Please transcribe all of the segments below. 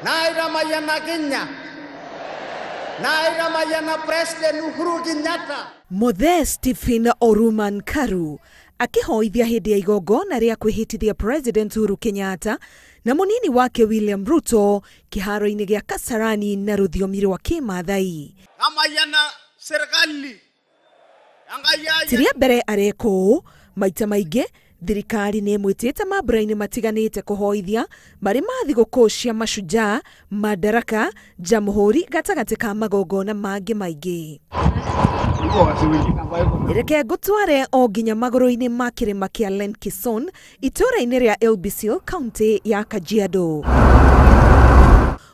Nairamayana Kenya. Nairamayana President Uhuru Kenyatta. Muthee Stephen Oruma Nkaru akihoithia hindi ya igongona ria kwihitithia President Uhuru Kenyatta na munini wake William Ruto kiharo-ini gia Kasarani na ruthiomi rwa Kimathai. Amayana serikali. Tiria mbere areko maita maingi thirikari ni imwitite mambura-ini matiganite kuhoithia mari ma thigũkũ cia Mashujaa, Madaraka, Jamhuri gatagati ka magongona mangi maingi. Reke ngũtware o nginya magũrũ-inĩ ma kĩrĩma kĩa Lenkison itũũra-inĩ rĩa Ilbisil kaunti ya Kajiado.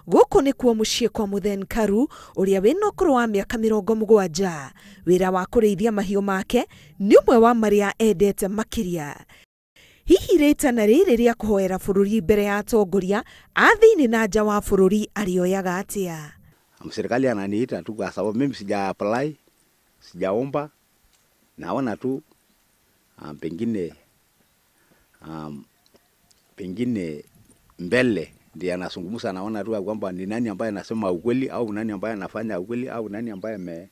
Gũkũ nĩkuo mũciĩ kwa Muthee Nkaru ũrĩa wĩna ũkũrũ wa mĩaka 70. Wĩra wa kũrĩithia mahiũ make nĩ ũmwe wa marĩa endete makĩria. Hihi rĩtana rĩrĩ rĩa kũhoera bũrũri mbere ya atongoria a thĩinĩ na nja wa bũrũri arĩoyaga atĩa? Serikali ananiita tu kwa sababu mimi sija apply, sijaomba, naona tu pengine mbele ndiye anazungumza, naona tu kwamba ni nani ambaye anasema ukweli au nani ambaye anafanya ukweli au nani ambaye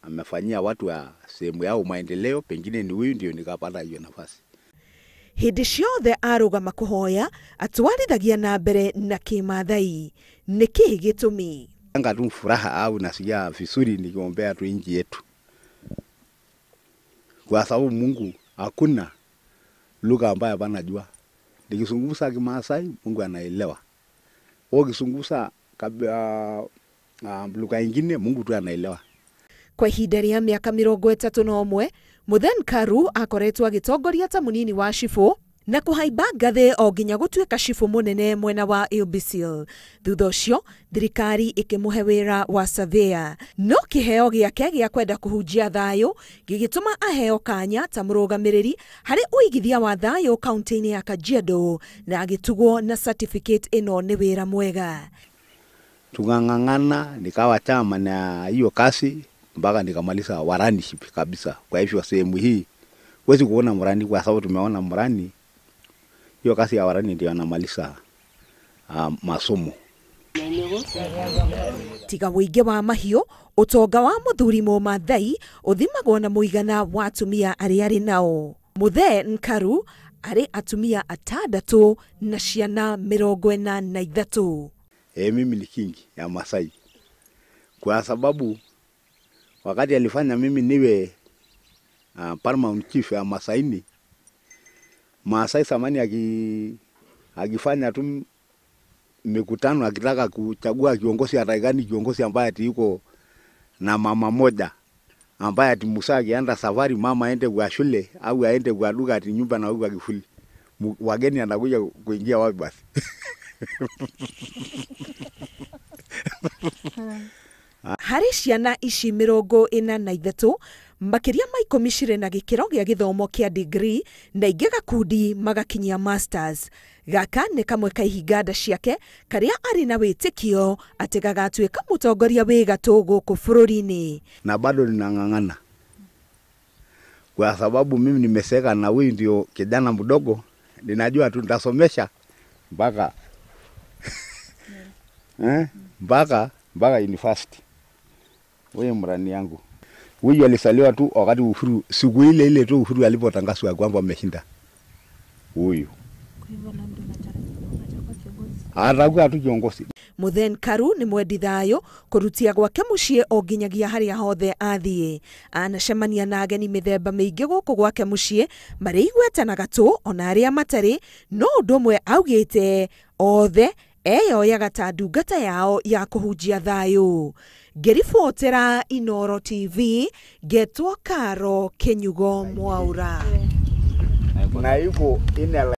amefanyia watu wa sehemu yao maendeleo, pengine ni huyu ndio nikapata hiyo nafasi. Hindi ciothe arugama kuhoya atwarithagia na mbere na Kimathai. Niki gitumi? Anga tu furaha au nasikia vizuri nikiombea tu nchi yetu, kwa sababu Mungu hakuna lugha ambayo anajua. Nikizungumza Kimaasai Mungu anaelewa, ukizungumza lugha nyingine Mungu tu anaelewa. Kwa ihinda rĩa mĩaka 31 Muthee Nkaru akoretwo agĩtongoria ta mũnini wa cibũ na kũhaimba ngathĩ o nginya gũtuĩka cibũ mũnene mwena wa Ilbisil. Thutha ũcio thirikari ĩkĩmũhe wĩra wa surveyor, no kĩheo gĩake gĩa kwenda kũhunjia thayũ gĩgĩtũma aheo kanya ta mũrũgamĩrĩri harĩ ũigithia wa thayũ kaunti-inĩ ya Kajiado na agĩtugwo na certificate ĩno nĩ wĩra mwega. Tung'ang'ana nikawa chama na hiyo kasi mpaka nikamaliza waraniship kabisa. Kwa hivyo sehemu hii huwezi kuona mrani kwa sababu tumeona mrani hiyo kazi ya warani ndio anamaliza masomo. Tiga ũingĩ wa mahiũ, ũtonga wa mũthuri Mũmathai ũthimagwo na mũigana wa atumia arĩa arĩ nao. Muthee Nkaru arĩ atumia 6 na ciana 43. Mimi ni kingi ya Masai kwa sababu wakati alifanya mimi niwe paramount chief ya Masaini, Maasai samani akifanya tu mikutano akitaka kuchagua kiongozi ataigani kiongozi ambaye ati yuko na mama moja ambaye ati Musa akienda safari mama aende kwa shule au aende kwa duka ati nyumba na huko akifuli wageni anakuja kuingia wapi basi? Harĩ ciana ici 43 makĩria ma 10 cirĩ na gĩkĩro gĩa gĩthomo kĩa degree na ingĩ gakundi magakinyia masters. Gaka nĩ kamwe ka ihinganda ciake karĩa arĩ na wĩtĩkio atĩ gagatuĩka mũtongoria wĩ gatũ gũkũ bũrũri-inĩ. Na bado ninang'ang'ana kwa sababu mimi nimeseka na huyu ndio kijana mdogo, ninajua tu nitasomesha mpaka mpaka university. Huyu mrani yangu huyu alisaliwa tu wakati Uhuru, siku ile ile tu Uhuru alipotangazwa kwamba ameshinda. Huyu atakuwa tu kiongozi. Muthee Nkaru ni mwendi thayũ kũrutia gwake mũciĩ o nginyagia harĩa hothe athiĩ. Anacemania na ageni mĩthemba mĩingĩ gũkũ gwake mũciĩ marĩ igweta na gatũ ona arĩa matarĩ, no ũndũ ũmwe augĩte othe eyoyaga ta ndungata yao ya kũhunjia thayũ. Ngĩribotera Inooro TV ngetwo Karo Kinyugo Mwaura. Na yuko ina